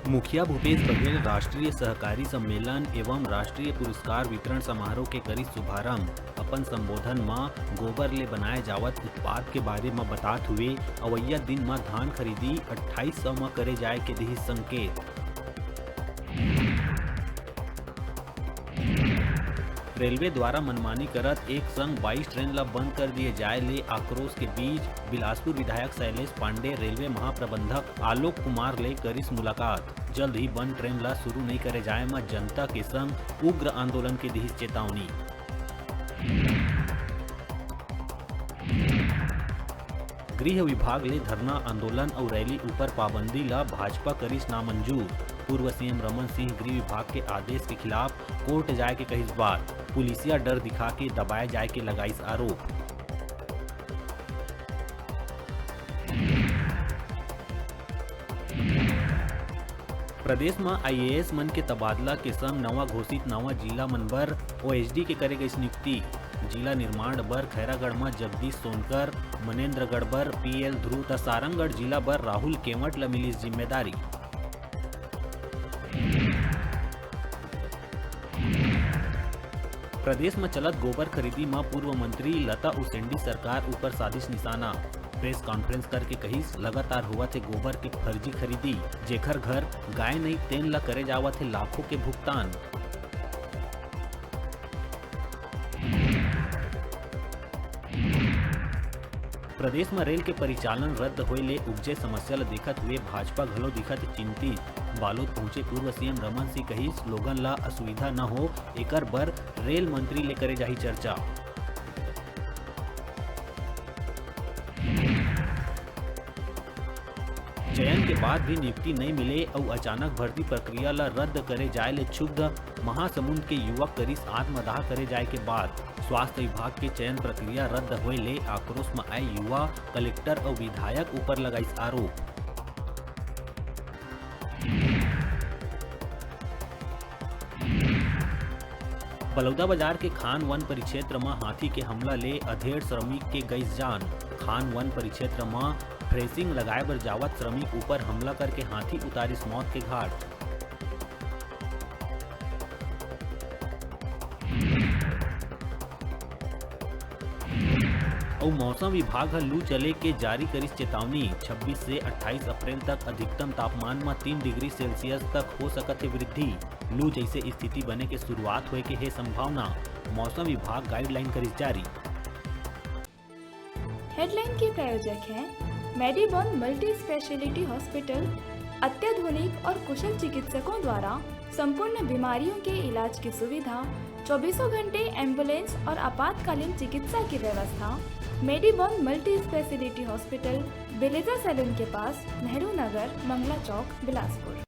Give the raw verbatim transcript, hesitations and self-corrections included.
मुखिया भूपेश बघेल राष्ट्रीय सहकारी सम्मेलन एवं राष्ट्रीय पुरस्कार वितरण समारोह के करिस शुभारंभ। अपन संबोधन म गोबर ले बनाए जावत उत्पाद के बारे म बतात हुए अवइया दिन म धान खरीदी अट्ठाईस सौ म करे जाए के दिहिस संकेत। रेलवे द्वारा मनमानी करत एक संग बाईस ट्रेन ल बंद कर दिए जाए ले आक्रोश के बीच बिलासपुर विधायक शैलेश पांडे रेलवे महाप्रबंधक आलोक कुमार ले करिस मुलाकात। जल्द ही बंद ट्रेन ल शुरू नइ करे जाए म जनता के संग उग्र आंदोलन के दिहिस चेतावनी। गृह विभाग ले धरना आंदोलन अउ रैली ऊपर पाबंदी ल भाजपा करिस नामंजूर। पूर्व सीएम रमन सिंह गृह विभाग के आदेश के खिलाफ कोर्ट जाए के कहिस बात। पुलिसिया डर दिखा के दबाए जाए के लगाइस आरोप। प्रदेश म आईएएस मन के तबादला के संग नवा घोषित नवा जिला मन बर ओएसडी के करे गइस नियुक्ति। जिला निर्माण बर खैरागढ़ म जगदीश सोनकर, मनेंद्रगढ़ बर पीएल ध्रुव त सारंगढ़ जिला बर राहुल केवट ल मिलिस जिम्मेदारी। प्रदेश म चलत गोबर खरीदी म पूर्व मंत्री लता उसेंडी सरकार ऊपर साधिस निशाना। प्रेस कॉन्फ्रेंस करके कहिस, लगातार होवत हे गोबर के फर्जी खरीदी, जेखर घर गाय नइ तेन ल करे जावत हे लाखों के भुगतान। प्रदेश म रेल के परिचालन रद्द होए ले उपजे समस्या ल देखत हुए भाजपा घलो दिखत हे चिंतित। बालोद पहुंचे पूर्व सीएम रमन सिंह कहिस, लोगन ल असुविधा न हो, एकर बर रेल मंत्री ले करे जाही चर्चा। चयन के बाद भी नियुक्ति नइ मिले अउ अचानक भर्ती प्रक्रिया ल रद्द करे जाए ले क्षुब्ध महासमुंद के युवक करिस आत्मदाह करे जाए के बात। स्वास्थ्य विभाग के चयन प्रक्रिया रद्द होए ले आक्रोश म आए युवा कलेक्टर अउ विधायक ऊपर लगाइस आरोप। बलौदाबाजार के खान वन परिक्षेत्र म हाथी के हमला ले अधेड़ श्रमिक के गइस जान। खान वन परिक्षेत्र म थ्रेसिंग लगाए बर जावत श्रमिक ऊपर हमला करके हाथी उतारिस मौत के घाट। अउ मौसम विभाग ह लू चले के जारी करिस चेतावनी। छब्बीस से अट्ठाईस अप्रैल तक अधिकतम तापमान म तीन डिग्री सेल्सियस तक हो सकत हे वृद्धि। लू जइसे स्थिति बने के शुरुआत होए के हे संभावना, मौसम विभाग गाइडलाइन करिस जारी। हेडलाइन के प्रायोजक हैं मेडीबॉन मल्टी स्पेशलिटी हॉस्पिटल। अत्याधुनिक और कुशल चिकित्सकों द्वारा संपूर्ण बीमारियों के इलाज की सुविधा, चौबीसों घंटे एम्बुलेंस और आपातकालीन चिकित्सा की व्यवस्था। मेडीबॉन मल्टी स्पेशलिटी हॉस्पिटल, बेलेजा सैलून के पास, नेहरू नगर, मंगला चौक, बिलासपुर।